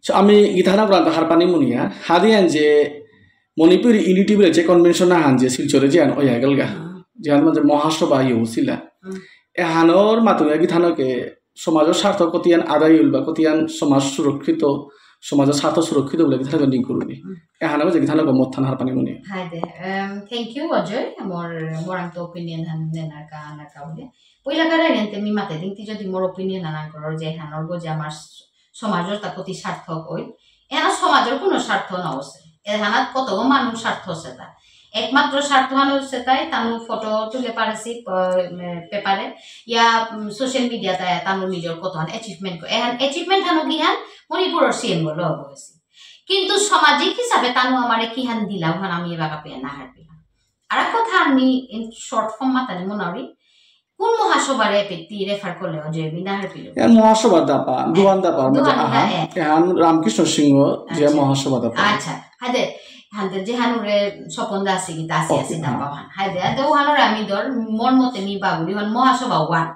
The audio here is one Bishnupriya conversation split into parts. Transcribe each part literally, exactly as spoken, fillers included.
So, আমি গিথানা প্রান্ত হারপানি মুনিয়া, হাদিয়ান যে মণিপুরী ইউনিটি বুলে যে কনভেনশন আহান যে শিলচরে যে আন ওয়া গেলগা, হুম। যে আন মানে মহাসভা ইউ ছিলা। হুম। এহানর মাতুয়া গিথানকে সমাজর স্বার্থ কতিয়ান আদায় হইল বা কতিয়ান সমাজ সুরক্ষিত, সমাজর স্বার্থ সুরক্ষিত বুলে গিথানকে নিং করুনি। হুম। এহানর যে গিথানকে মত থান হারপানি মুনিয়া। হাই দে, um, thank you, অজয়। মোর, মোরাং তো ওপিনিয়ন হান নেনার কা, আনার কা বুলে। পইলা কারা গেনতে মি মাতে দিন তি যদি মোর ওপিনিয়ন আনার করর যে হানর গো যে আমার সমাজর তা কতি স্বার্থক ওই। এহানা সমাজর কোনো স্বার্থ না আছে। এহানাত কত মানুষ স্বার্থ আছে তা। একমাত্র স্বার্থ হান আছে তাই তানু ফটো তুলে পারেছি প-, এ, পেপারে। ইয়া, উম, সোশ্যাল মিডিয়াতে তানু নিজর কত হান অ্যাচিভমেন্ট কো-, এহান অ্যাচিভমেন্ট হানো কি হান মণিপুরর সিএম বলো হয়েছে। কিন্তু সামাজিক হিসাবে তানু আমারে কি হান দিলা ওহান আমি এবার কাপিয়া না হারপিলাম। আর এক কথা আমি ইন শর্ট ফর্ম মাতানি মনাউরি, কোন মহাসভারে পেতি রেফার করলে অজয় বিনা হারপিল? এর মহাসভা দাপা, দুহান দাপা, মানে, দুহান আহা, এ। এহান রামকৃষ্ণ সিংহ যে আচ্ছা। মহাসভা দাপা। আচ্ছা, হাদে, হাদে যে হানুরে স্বপন দাসী গীতা আসি ও, আসি হ্যাঁ। দাপা হান। হাদে, হাদে ওহানরে আমি ধর, মন মতে মি বাবুরি হান মহাসভা ওয়ান।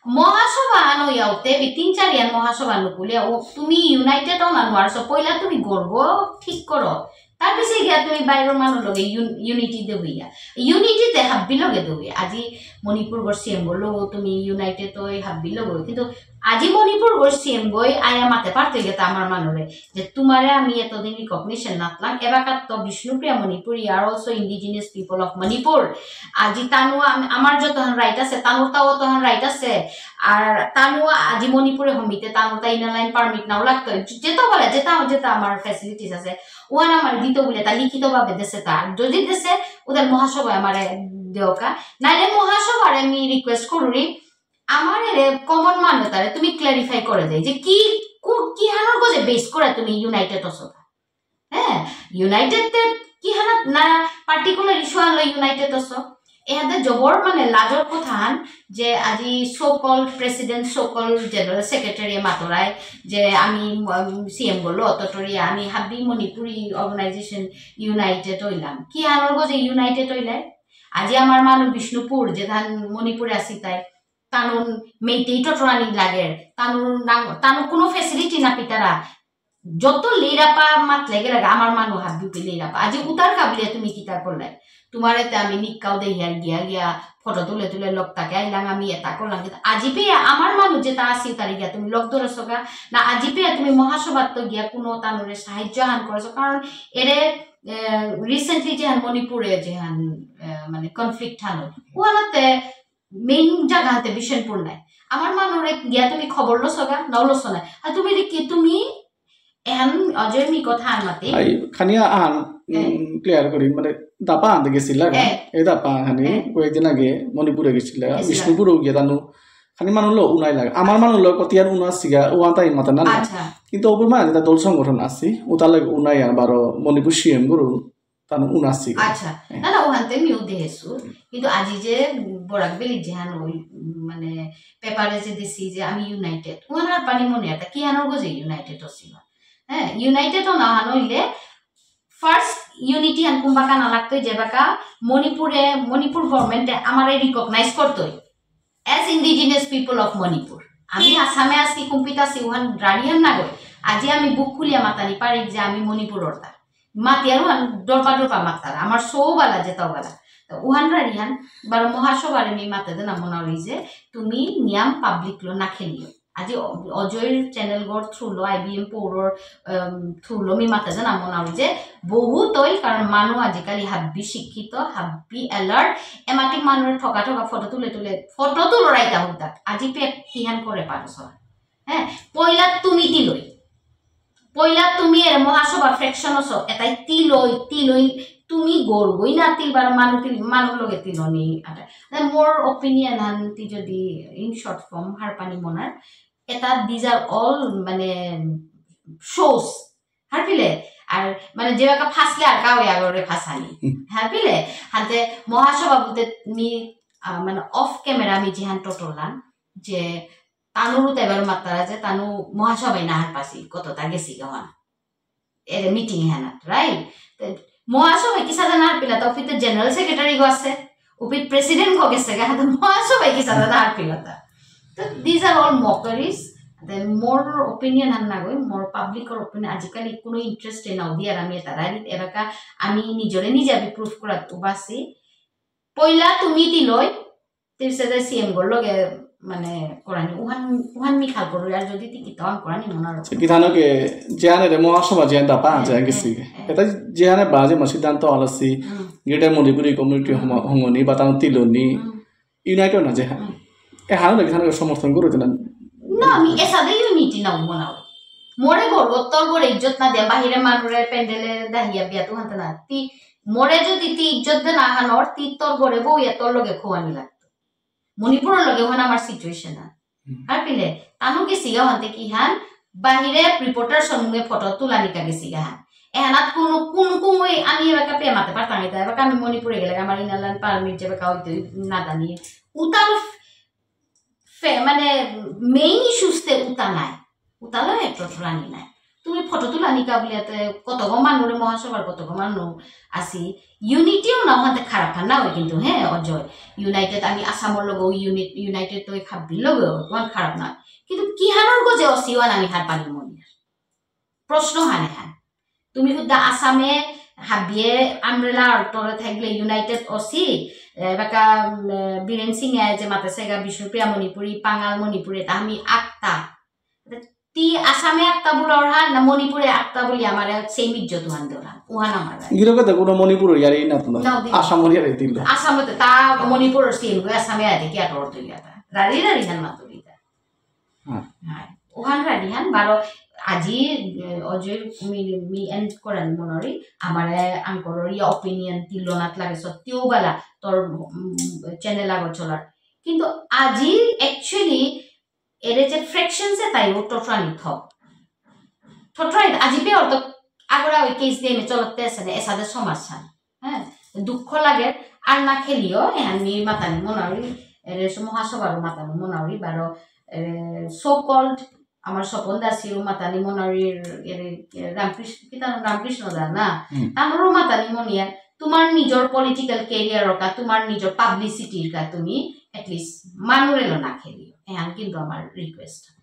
মহাসভা আনো ইয়াওতে বি তিন চার ইয়ান মহাসভা নুকুলিয়া ও তুমি ইউনাইটেড অনা নোয়ারছো, পয়লা তুমি গর্ব ঠিক করো। তার পিছে গিয়া তুমি বাইরের মানুষ লগে ইউন-, ইউনিটি দে হইয়া। ইউনিটি তে হাব্বি লগে দে হইয়া। আজি মণিপুর গর সিএম গো লগে তুমি ইউনাইটেড ওই হাব্বি লগে। কিন্তু আজি মণিপুর গর সিএম গই আয়া মাতে পারতে গেতা আমার মানুরে। যে তোমারে আমি এতদিন রিকগনিশন নাতলাম। এবাকার তো বিষ্ণুপ্রিয়া Manipuri are also indigenous people of Manipur। আজি তানু আম-, আমার যতহান রাইট আছে, তানুর তাও অতহান রাইট আছে। আর তানু আজি মণিপুরে হমিতে তানুর তা ইনার লাইন পারমিট নাও লাগতো। যেটা বলে, যেটা, যেটা আমার ফ্যাসিলিটিস আছে, ওহান আমার দিত বলে তা লিখিতভাবে দেসে তা। যদি দেসে, ওদের মহাসভায় আমারে দেওকা। নাইলে মহাসভারে আমি রিকোয়েস্ট করুরি, আমার এরে কমন মানু তারে তুমি ক্ল্যারিফাই করে দেয় যে কি, কু-, কি হানোর গজে বেস করে তুমি ইউনাইটেড অসো তা। হ্যাঁ, ইউনাইটেড তে কি হানা না পার্টিকুলার ইস্যু আনলো ইউনাইটেড অসো। এহাতে জবর মানে লাজর কথা হান যে আজি so called president, so called general secretary মাতরায় যে আমি, উম, সিএম বললো, অতটরি আমি হাব্বি মণিপুরি অর্গানাইজেশন ইউনাইটেড হইলাম। কি আনোর গজে ইউনাইটেড হইলে? আজি আমার মানু বিষ্ণুপুর, যেখান মণিপুরে আসি তাই, তানুর মেইতেই টটরানি লাগের, তানুর নাং-, তানুর কোনো ফেসিলিটি না পিতারা, যত লেইরাপা মাত লেগে লাগে, আমার মানু হাত দুটি লেইরাপা। আজি উতার কাবলিয়া তুমি কিতা করলে? তোমার এতে আমি নিকাও দেহিয়ার গিয়া গিয়া ফটো তুলে তুলে লোক তাকে আইলাম, আমি এটা করলাম। কিন্তু আজি পেয়া আমার মানু যেটা আসি, তারে গিয়া তুমি লোক ধরেছো গা? না, আজি পেয়া তুমি মহাসভাত তো গিয়া কোনো তানুরে সাহায্য হান করেছো? কারণ এরে, এ, রিসেন্টলি যেহান মণিপুরে যেহান, এ, মানে কনফ্লিক্ট হান, ওহানাতে মেইন জায়গা হাতে বিষ্ণুপুর নাই। আমার মানুরে গিয়া তুমি খবর লসো গা, নাও লসো নাই। আর তুমি এরে কি, তুমি এহান অজয় মি কথা আন মাতি। আই, খানিয়া আন, এ। উম, ক্লিয়ার করি, মানে, দাপা আনতে গেছিলা গা? এ। এ দাপা খানি, এ। কয়েকদিন আগে মণিপুরে গেছিলা গা? গেছিলা। বিষ্ণুপুরও গিয়া তানু। খানি মানু লো উনাই লাগে। আমার মানু লো কতিয়ান উনা সিগা, ওয়ান তাই মাতা না না। আচ্ছা। কিন্তু ওপর মানে যেটা দল সংগঠন আসি, ওটা লাগে উনাই আবারও মণিপুর সিএম গুরু, তানু উনাসি। আচ্ছা, এ। না, না, ওহানতে মিউ দেহেসু। কিন্তু আজি যে বরাক ভ্যালি যেহান ওই, উম, মানে, পেপারে যে দিছি যে আমি ইউনাইটেড, ওহান আর পানি মনে একটা কি আনোর গজে ইউনাইটেড অসিল। হ্যাঁ, ইউনাইটেড না হান হইলে ফার্স্ট ইউনিটি আন কুম্বাকা না লাগতই, যে বাকা মণিপুরে, মণিপুর গভর্নমেন্টে আমারে রিকগনাইজ করতই। As indigenous people of Manipur, আমি আসামে আছি, কুম্পিত আছি, ওহান রানিয়ান না গই। আজি আমি বুক খুলিয়া মাতানি পারি যে আমি মণিপুরর তা। মাতিয়ারও আমি ডরপা ডরপা মাতারা। আমার সৌবালা যেতাও বালা। তো ওহান রানিয়ান, বারো মহাসভারে মি মাতে দেনা মনাউরি যে তুমি নিয়াম পাবলিক লো না খেলিও। আজি অ-, অজয়র চ্যানেল গর থ্রু লো, আইবিএম পৌরর, উম, থ্রু লো মি মাতে দেনা মনাউরি যে বহুত অইল, কারণ মানু আজিকালি হাব্বি শিক্ষিত, হাব্বি অ্যালার্ট, এমাটিক মানুরে ঠকা ঠকা ফটো তুলে তুলে, ফটো তুলো রাইতা হুদ্দা। আজি পেট কিহান করে পারো সব। হ্যাঁ, পয়লা তুমি তিলই। পয়লা তুমি এর মহাসভা ফ্র্যাকশন অসো, এটাই তিলই, তিলই, তুমি গড়গই না তিলবার মানু তিল, মানু লগে তিলনি। আটা। না, মোর ওপিনিয়ন আনতি যদি in short form হারপানি মনার, এটা these are all মানে শোস। হারপিলে? আর মানে যে বাকা ফাঁসলে আর কাউ আগরে ফাঁসানি। হুম। হারপিলে? হাতে মহাসভা বলতে মি, আহ, মানে অফ ক্যামেরা আমি যেহান টটলাম যে তানুরু তেবার মাত্তারা যে তানু মহাসভায় না হারপাসি, কতটা গেছি গহনা। এর মিটিং হানাত, রাইট? তে মহাসভায় কিসাদে না হারপিলা, তা উপিত জেনারেল সেক্রেটারি গো আছে, উপিত প্রেসিডেন্ট গো গেছে গা, তো মহাসভায় কিসাদে না হারপিলা তা। তো these are all mockeries, তে মোর ওপিনিয়ন আর না গই, মোর পাবলিকর ওপিনিয়ন আজিকালি কোনো ইন্টারেস্ট না উদি আর আমি এটা রাইট এবাকা আমি নিজরে নিজে আমি প্রুফ করাত উবাসি। পয়লা তুমি দিলই, তিরসেদে সিএম গর লগে মানে করানি, উহান, উহান মি খাল করুরি, আর যদি তি কিতাও আন করানি মনার। সে কিতানো কে, জিয়ানে রে মহাসভা জিয়ান দাপা, হ্যাঁ, জিয়ান হ্যাঁ, গেসি। হ্যাঁ। এটা জিয়ানে বাজে মা সিদ্ধান্ত আলাসি, হুম। গ্রেটার মণিপুরি কমিউনিটি হুম। হঙ-, হঙনি, বা তানো তিলনি, হুম। ইউনাইটেড না যে, হ্যাঁ। হুম। এ হানো না কিতানো সমর্থন করুরি না। না, আমি এসাদে ইউনিটি না মনাও। মোরে গর, তোর গরে ইজ্জত না দিয়া, বাহিরে মানুরে প্যান্ডেলে দাহিয়া বিয়া তো হানতে না। তি, মোরে যদি তি ইজ্জত দে না হানর, তি তোর গরে বউ ইয়া তোর লগে খোয়ানি লাগতো। মণিপুরর লগে ওখানে আমার সিচুয়েশন না। হুম। আর পিলে, তানু গেসিগা হানতে কি হান, বাহিরে রিপোর্টার সম্মুখে ফটো তুলানিকা গেসিগা হান। এহানাত কোনো, কোন কোন ওই আমি এবাকা পে মাতে পারতাম এটা, এবাকা আমি মণিপুরে গেলে আমার ইনার লাইন পারমিট যাবে কাউ তো না জানি। উতাল ফে-, মানে মেইন ইস্যুস তে উতা নাই, উতালো একটু টুরানি নাই। তুমি ফটো তুলানিকা বুলিয়াতে কতগো মানুরে মহাসভার কতগো মানু আসি, ইউনিটিও না হতে খারাপ হান না হয় কিন্তু, হ্যাঁ, অজয়, ইউনাইটেড আমি আসামর লগেও ইউনি-, ইউনাইটেড তো এই খাব্বির লগেও, তোমার খারাপ না। কিন্তু কিহানর গজে অসিওয়ান আমি হার পানি মনিয়ার। প্রশ্ন হানে হান। তুমি হুদ্দা আসামে হাবিয়ে আমরেলা তরে থাকলে ইউনাইটেড অসি, এ, বাকা, উম, এ, বীরেন সিং এ যে মাতেসেগা বিষ্ণুপ্রিয়া মণিপুরী, পাঙাল মণিপুরী, তা আমি আক্তা। তি আসামে আক্তা বুলর হা, না মণিপুরে আক্তা বুলি আমারে সেই ইজ্জত ওহান দোরা, ওহান আমার। গিরকে তো কোনো মণিপুর ইয়ারি না তো না। না, দিন। আসামর ইয়ারি দিল। আসামে তো তা মণিপুরর সিএম গো আসামে আদে কি আটর তো ইয়াতা। রারি রারি হান মাতুরিতা। হ্যাঁ। হ্যাঁ। ওহান রানি হান বারো আজি, এ, অজয় মি, মি এন্ড করানি মনরি, আমারে আঙ্করর ইয়া ওপিনিয়ন তিলনাত লাগে সত্যিও বালা, তোর, উম, চ্যানেল আগো চলার। কিন্তু আজি actually এরে যে ফ্র্যাকশন সে তাই ও টোটরানি থক। টোটরানি আজি পে অর্থ আগরা ওই কেস দিয়ে চলতে আসে না, এসাদে সমাজ সান। হ্যাঁ, দুঃখ লাগে, আর না খেলিও, এহান মি মাতানি মনাউরি, এরে সে মহাসভার মাতানি মনাউরি, বারো, এ, so called আমার স্বপন দাসীও মাতানি মনাউরি, এরে, এ, রামকৃষ্ণ, কি তার নাম? রামকৃষ্ণ দা না? হুম। তানুরও মাতানি মনিয়া, তোমার নিজের পলিটিক্যাল ক্যারিয়ার কা, তোমার নিজের পাবলিসিটির কা তুমি, at least মানুরে লো না খেলিও। এহান কিন্তু আমার রিকোয়েস্ট।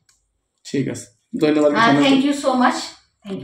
ঠিক আছে, ধন্যবাদ। আহ, thank you so much। Thank you.